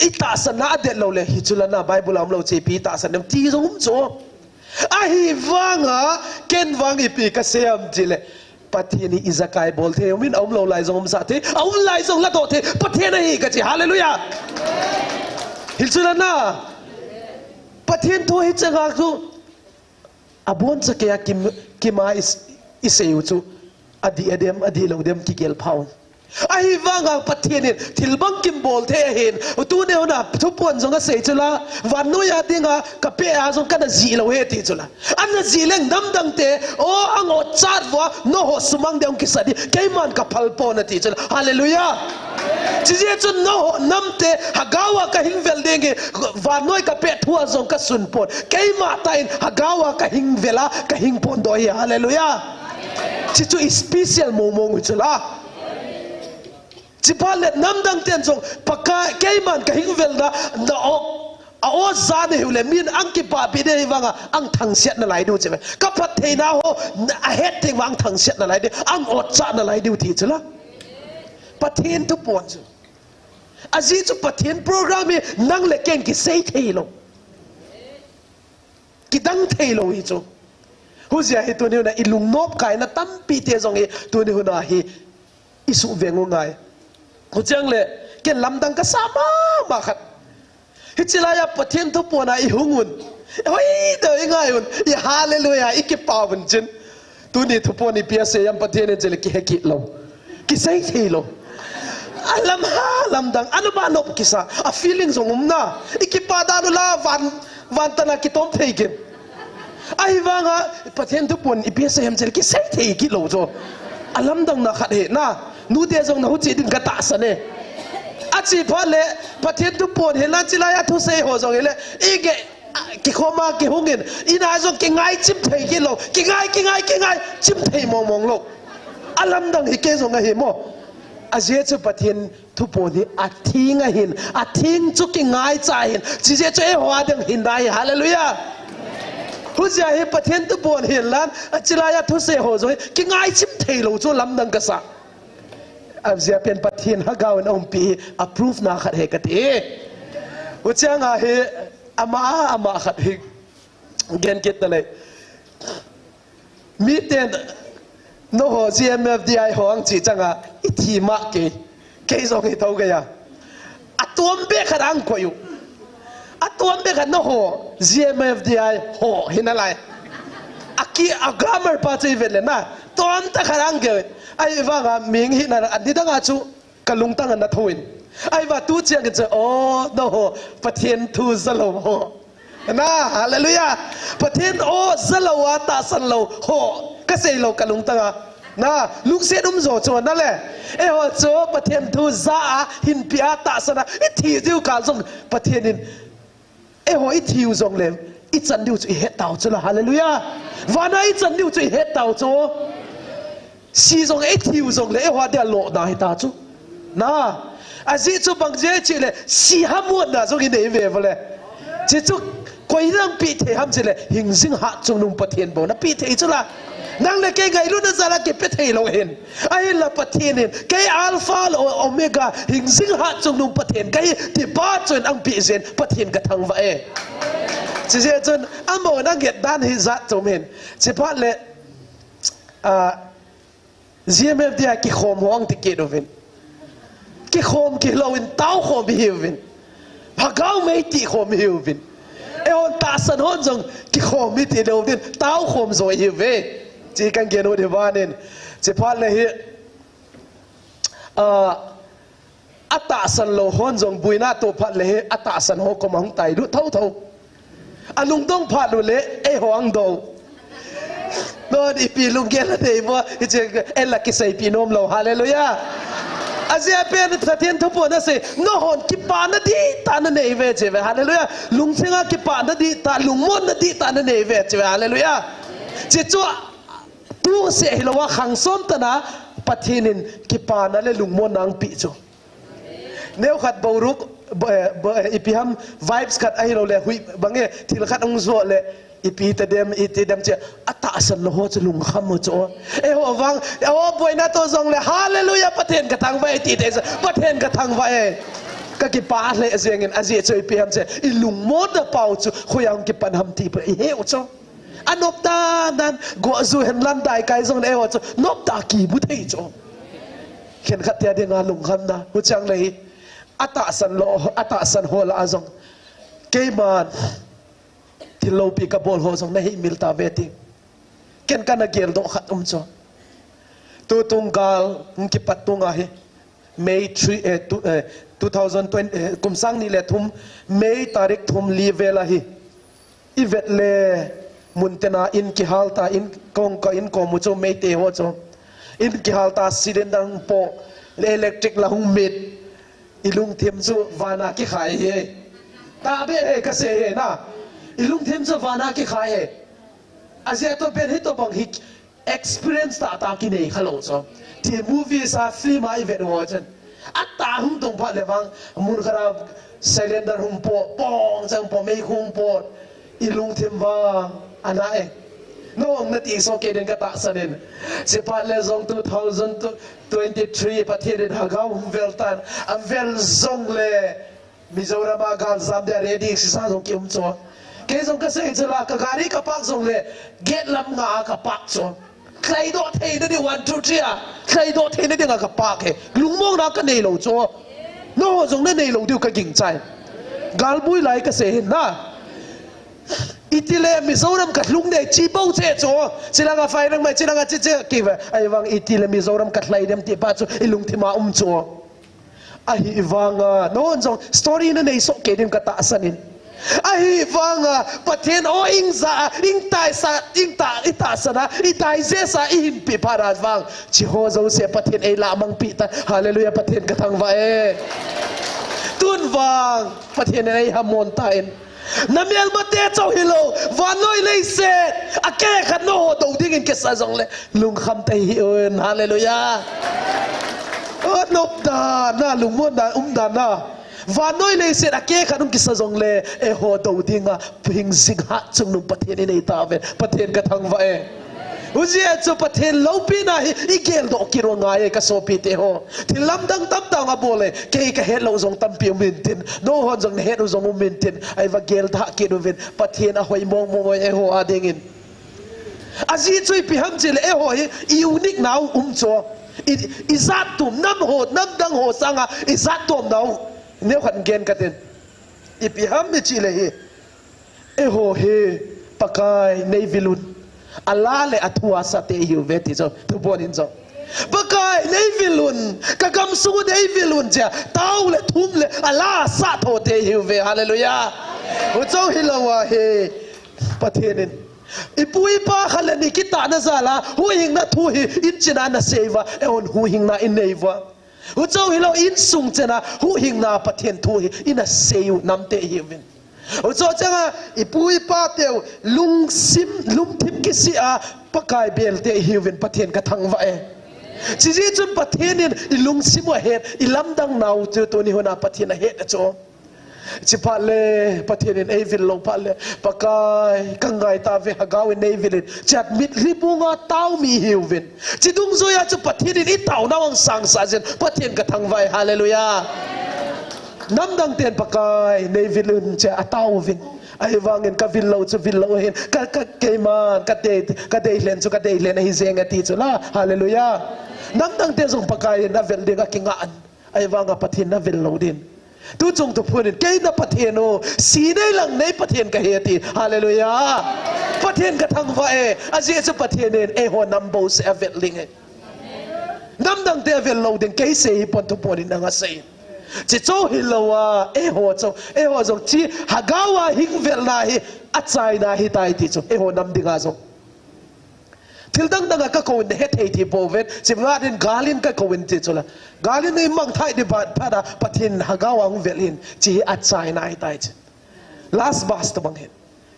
itahsan na adet lou le, hichu lana Bible a umlou chu ipi tahsan dem ti jong um chu. Ahivanga, ken vang ipi kasei ham tile, Pathen hi ijakai bol thei, umin aumlou lai jong umsah thei, aum lai jong ladoh thei, Pathen ahi kachi, hallelujah. Hichu lana, Pathen thu hicheng a chu, aboncha kei a kim, kima is, isei u chu, adih adem, adih lou dem kigel pha u. Ahivanga Pathen in thil bangkim bol thei ahin, tuni huna thupuan jong asei chula, vannoi a dinga kapeh a jong kana jih lou ahi ti chula. Ana jih leng namdang te, o ang otchat uva, nangho sumang ding kisa ding, keiman kaphal pon ati chula. Hallelujah. Chijeh chun nangho namte, Hagau a kahing vel ding hi, vannoi kapeh thu a jong kasun pon. Keima tah in, Hagau a kahing vel a, kahing pon doh ahi. Hallelujah. Chuchu special mong mong u chula. Chuphat le namdang ten jong, Pakai, keiman kahing velna, na o, a o ja nahiu le, min ang kipahpi ding ahivanga, ang thangsiat nalai diu chu ve. Kaphattheina ho, ahet thei vang thangsiat nalai ding, ang otchat nalai diu ti chula. Pathen thupuan chu. Ajeh chu Pathen program hi nang le ken kisei thei lou. Kidang thei lou hi chu. Hujeh a hi tuni huna ilungnop kaina tampi te jong hi tuni huna hi isuh veng u ngai. Hucheng le ken lamdang kasa mama khat. Hiche laiya Pathen thupuan a ihung un. Hoi deu ingai un. I hallelujah, ikipah un chin. Tuni thupuan ipi asei ham Pathen in chule kihe kit lou. Kisei thei lou. Alam ha, lamdang, anop anop kisa. A feeling jong um na. Ikipah dan u la van, van tana kitom thei kit. Ahivanga, Pathen thupuan ipi asei ham chule kisei thei kit lou chu. Alamdang na khat ahi na. Nute jong nahuchi din katahsan e. Achi phat le, Pathen thupuan hi la chilai a thusei ho jong hile. Ige, Kikhoma kihungin, ina jong kingai chim thei kit lou. Kingai, kingai, kingai, chim thei mong mong lou. Alamdang hi kei jong ahi mo. Ajeh chu Pathen thupuan hi atheng ahin, atheng chu kingaicha ahin. Chijeh chu eiho a ding hin dai, hallelujah. Hujeh a hi Pathen thupuan hin lan, achilai a thusei ho jong hi, kingai chim thei lou chu lamdang kasa. Ajeh pen Pathen Hagau in aumpi hi approve na khat ahi kati. Hucheng a hi ama, ama khat hi gen kit talei. Miten nangho G M F D I ho ang chi chang a ithi ma kei. Kei jong hi thou kei a. Atom be khat ang koi u. Atom be khat nangho G M F D I ho hi nalai. Aki a grammar pa chu ivet le na. Tom ta khat ang kei. Ahivanga ming hi na ani dang a chu kalungtang ana thou in. Ahiva tu chiang in chu o nangho Pathen thu jalou ho. Na, hallelujah. Pathen o jalou a tahsan lou ho. Kasei lou kalungtang a. Na, lungset um jo chu nale. Eiho chu Pathen thu ja a, hinpia tahsan a, ithi jiu kal jong Pathen in eiho ithiu jongle, ichan diu chu ihet tau chu la. Hallelujah. Vana ichan diu chu ihet tau chu. Si jong ithiu jongle, eiho dia lona hita chu. Na, ajeh chu bang jeh chule, si hamuanna jong inei ve vale. Chuchu, koi nang pi thei ham chule, hingjing hatchungnung Pathen bou na pi thei chu la. Nang le kei ngailutna jal a kipe thei lou hin. Ahinla Pathen in, kei Alpha le Omega, hingjing hatchungnung Pathen kahi, ti pa chun ang pi jeng, Pathen kathangvah e. Chijeh chun, amahon anget dan hi jat chom hin. Chuphat le, ah, G M F D a kikhom ho ang ti kit uvin. Kikhom kilou in taokhom ihiuvin. Lhagao mei tikhom ihiuvin. Eihon tahsan hon jong kikhom iti lou din taokhom jo ihiuve. Chi kangenu di vanin. Chuphat le hi, ah, atahsan lou hon jong buina toh phat le hi, atahsan ho koma hung tailut thotho. Anung dong phat ule, eiho ang dou. Non ipi lunggel anei mo, ichi ela kiseipi nom lou. Hallelujah. Ajeh pen Pathen thu pon asei, nahon kipana dihtah nanei ve chiuve. Hallelujah. Lungsenga kipana dihtah, lungmonna dihtah nanei ve chiuve. Hallelujah. Chichu tu se hilou a khangsom tana Pathen in kipana le lungmonna angpi chu. Neokhat boruok, bo-, eh, bo-, eh, ipi ham vibes khat ahilou le hui bang e thil khat hung jo le ipi tadem, iti dem che atahsan lou ho chu lungkham u chu. Eiho vang, eiho boina toh jongle hallelujah Pathen kathangvah e iti te chu Pathen kathangvah e. Kakipah le jengin ajeh chu ipi ham che ilungmonna pau chu khoiya hung kipan ham ti pa ihe u chu. Anop dan dan, guahju hen landai kai jongle eiho chu nop dan kimu thei chu. Khenkhat tia dinga lungkhamna, huchang le hi. Atahsan lou, atahsan ho lah a jong. Keiman, thil loupi kabol ho jong nahimil tave ti. Ken kana geldoh khat um chu. Tutung gal, hung kipat tung ahi. May three, eh, two, eh, two thousand twenty, eh, kum sang ni le thum, May tarik thum li vel ahi. Ivet le mun tena in kihal ta, in kong ka in kom u chu Meitei ho chu. In kihal ta cylinder hung po, le electric la hung mit. Ilungthim chu vana kikhai he. Tahbeh he kasei he na. Ilungthim chu vana kikhai he. Ajeh chu pen hitobang hi experience tahtah kinei khalou chu. Ti movies a film a ivet u ho chun. Atah hung tung phat le vang, mun khat a cylinder hung po, pong chang po, meikhu hung po, ilungthim vang, ana e. Nong nati soh kei din katahsan in. Chuphat le jong two thousand twenty-three, Pathen in lhagao hung vel tan, avel jongle, Mizoram a gal jam dia ready sisa jong kium chu. Kei jong kasei chu la, ka gari ka park jongle, gate lam nga a ka park chu. Lhaidoh theina ding one, two, three a. Lhaidoh theina dinga ka park he. Lungmonna kanei lou chu. Nangho jong nanei lou diu kagingchai. Galbui lai kasei hin na. Itile Mizoram kalhung ding chi bou che chu. Chilanga fai nang mai, chilanga chi che kive. Ahivang itile Mizoram kalhai dem ti pa chu ilungthim a um chu. Ahivanga, nangho jong story nanei soh kei din katahsan in. Ahivanga, Pathen o ingja, ingtaisa, ingta, itahsan a, idaijesa, ihinpi phat a vang. Chiho jouse Pathen eilamang pi ta. Hallelujah, Pathen kathangvah e. Tun vang, Pathen in eihamon tan. Namelmate chauh hilou, vannoi leiset akehkhat nangho dou dingin kisa jongle, lungkham tei hih un, hallelujah. O nop dan na, lungmon dan, um dan na. Vannoi leiset akehkhat hung kisa jongle, eiho dou dinga, hingjing hatchungnung Pathen inei tauve, Pathen kathangvah e. Hujeh chu Pathen loupina hi igeldoh kit u angai e kasopite ho. Thil lamdang tamtah abol e, kei kahet lou jong tampi um intin, nanghon jong nahet u jong um intin, ahivang geldoh kit uvin, Pathen ahoi mong mong e eiho a dingin. Ajeh chu ipi ham chile eiho hi unique nau um chu. I, ijat tom, nam ho, namdang ho sanga ijat tom nau. Neokhat gen katin. Ipi ham ichile hi. Eiho hi Pakai neivil un. Ala le athu asate ihiuve ti chu. Thupon in chu. Pakai neivil un. Kagamsung u neivil un chia. Tao le thum le ala asathote ihiuve. Hallelujah. Huchu hilou ahi. Pathen in. Ipu ipa khat le ni kitahna jal a huhhingna thu hi in chenna nasei uva, eihon huhhingna inei uva. Huchu hilou, insung chenna huhhingna Pathen thu hi ina sei u namte ihiuvin. Huchu chang a ipu ipa teu lungsim, lungthim kisih a Pakai belte ihiuvin, Pathen kathangvah e. Chujeh chun Pathen in ilungsim u ahet, ilamdang nau chu tuni hun a Pathen ahet ahi chu. Chuphat le Pathen in eivil lou phat le, Pakai, kangai tauve, Hagao in neivil in, chat mitlhi bunga tao mi ihiuvin. Chudungjuiya chu Pathen in itao nau angsang sah jin, Pathen kathangvah e, hallelujah. Namdang ten Pakai, neivil un, chua ataovin. Ahivangin kavil lou chu vil lou ahin, ka, ka, keiman, kadei, kadei lhen chu kadei lhen ahi jeng e ti chu la, hallelujah. Namdang ten jong Pakai in navel ding akingah in. Ahivanga Pathen navel lou din. Tuchung thuphon in, kei na Pathen u, si nei lang nei Pathen kahi ati. Hallelujah. Pathen kathangvah e, ajeh chu Pathen in eiho nam bouseh avel ding e. Namdang te avel lou ding, kei sei hipon thuphon in nang asei. Chuchu hilou a, eiho chu, eiho jong chu, Hagao a hing velna hi, achaina ahitai ti chu, eiho nam dinga jong. Thil dang dang a kakou in nahethei thei pouvin, chimngat in gal in kakou in ti chu la. Gal in imang thei di phat, phat a Pathen Hagao a hung vel in, chu hi achaina ahitai chu. Last bus tobang hin.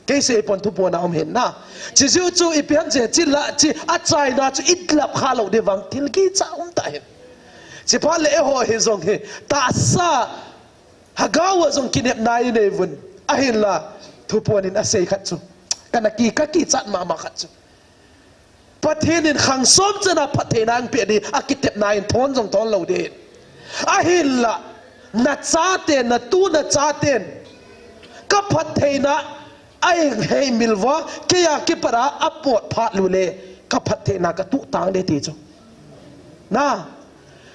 Kei sei pon thuphon a um hin na. Chujeh chu ipi ham chu, chu la, chu achaina chu ilap kha lou di vang thil kicha um ta hin. Chuphat le eiho hi jong hi, tahsa, Hagao a jong kinepna inei uvin. Ahinla, thuphon in asei khat chu. Kana ki, kakichat mama khat chu. Pathen in khang som chan a phattheina angpeh di, akitepna in thon jong thon lou di. Ahinla, nachaten, natu nachaten, kaphattheina aheimil uva, keiya kipat a apot phat lou le, kaphattheina katuh tang di ti chu. Na,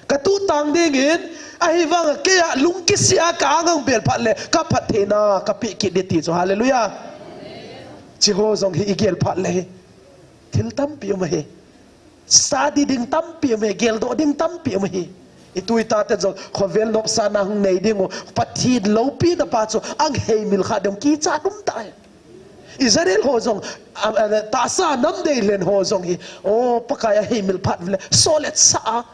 katuh tang ding in, ahivanga keiya lungkisih a ka ang ang bel phat le, kaphattheina kapeh kit di ti chu. Hallelujah. Chuho jong hi igel phat le hi. Thil tampi um ahi. Study ding tampi um ahi, geldoh ding tampi um ahi. Itu ita te jong, khovel nopsahna hung nei ding u, Pathen loupina pa chu, aheimil kha ding kicha um ta e. Israel ho jong, a, a, tahsa nam dei lhen ho jong hi, o, Pakai aheimil phat le, solet sa a.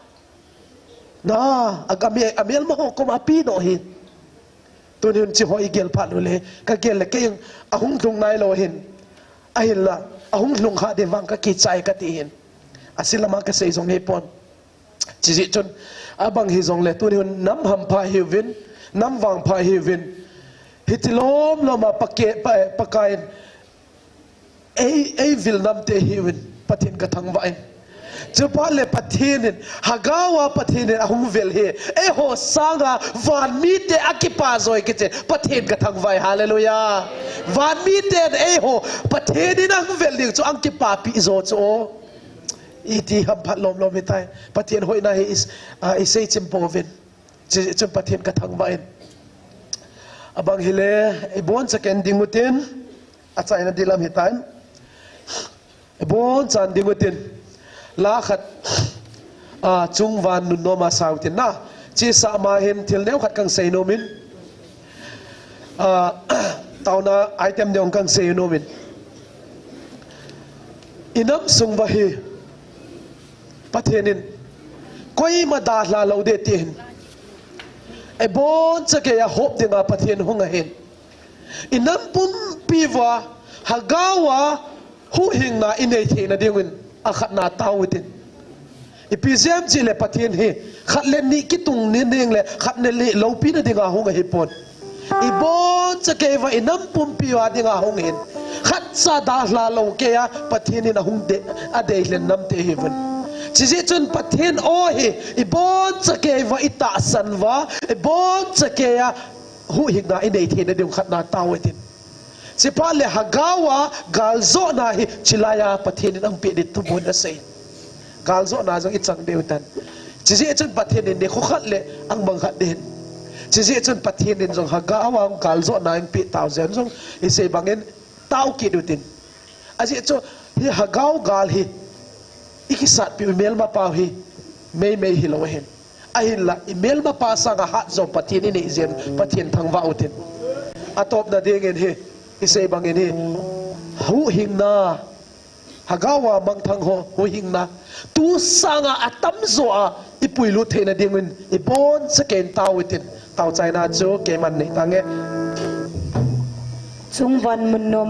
Na, a, amel, amelma ho koma api doh hi. Tunin chuho igel phat lou le, kagel le kei ahung lhung nailou hin. Ahinla, ahung lhung kha di vang kakichai kati hin. Asil lama kasei jong hipon. Chujeh chun, abang hijongle, tunin nam hampha ihiuvin, nam vangpha ihiuvin. Hiti lom lom a Pake-, Pa-, Pakai in, Ei, eivil namte ihiuvin, Pathen kathangvah e. Chuphat le Pathen in, Hagao a Pathen in ahung vel hi, eiho sanga van mite akipa joi kiche, Pathen kathangvah e, hallelujah. Van miten eiho, Pathen in ahung vel ding chu ahin kipapi jo chu o. Iti hampha lom lom hitai, Pathen hoina hi is, a, isei chim pouvin. Chu, chu Pathen kathangvah in. Abang hile, iboncha kei ding utin, achaina di lam hitan. Iboncha ding utin. La khat, a, chungvan nunnom a sa utin na. Chisa ma hin thil neo khat kahin sei nom in. A, taona item neo kahin sei nom in. Inam sung uva hi. Pathen in, koima dalha lou ding ti hin. Iboncha kei a hop dinga Pathen hung ahin. Inam pumpi uva, Hagao a, huhhingna inei theina dingin, akhatna tao utin. Ipi jeh ham chule Pathen hi, khat le ni kitung ni ding le, khat le ni loupina dinga hung ahipon. Iboncha kei uva inam pumpi uva dinga hung hin. Khatcha dalha lou keiya Pathen in ahung de, adei lhen namte ihiuvin. Chujeh chun Pathen o hi, iboncha kei uva itahsan uva, iboncha keiya huhhingna inei theina ding khatna tao utin. Chuphat le Hagao a galjona hi chilaiya Pathen in ahin pe ding thu bon asei. Galjona jong ichang diu tan. Chujeh chun Pathen in nikho khat le ahung bang khat ding. Chujeh chun Pathen in jong Hagao a galjona ahin pe tao jeng jong isei bangin tao kit utin. Ajeh chu hi Hagao gal hi ikisatpi u melmapau hi meimei hilou ahin. Ahinla, imelmapa sanga hat jong Pathen inei jeng, Pathen thangvah utin. Atopna dingin hi, Isei bangin hi, huhhingna, Lhagao a mangthang ho huhhingna, tu sanga atamjo a ipuilut theina dingin ibonchauvin tao utin, taochaina chu keiman nei tange. Chungvon mun nom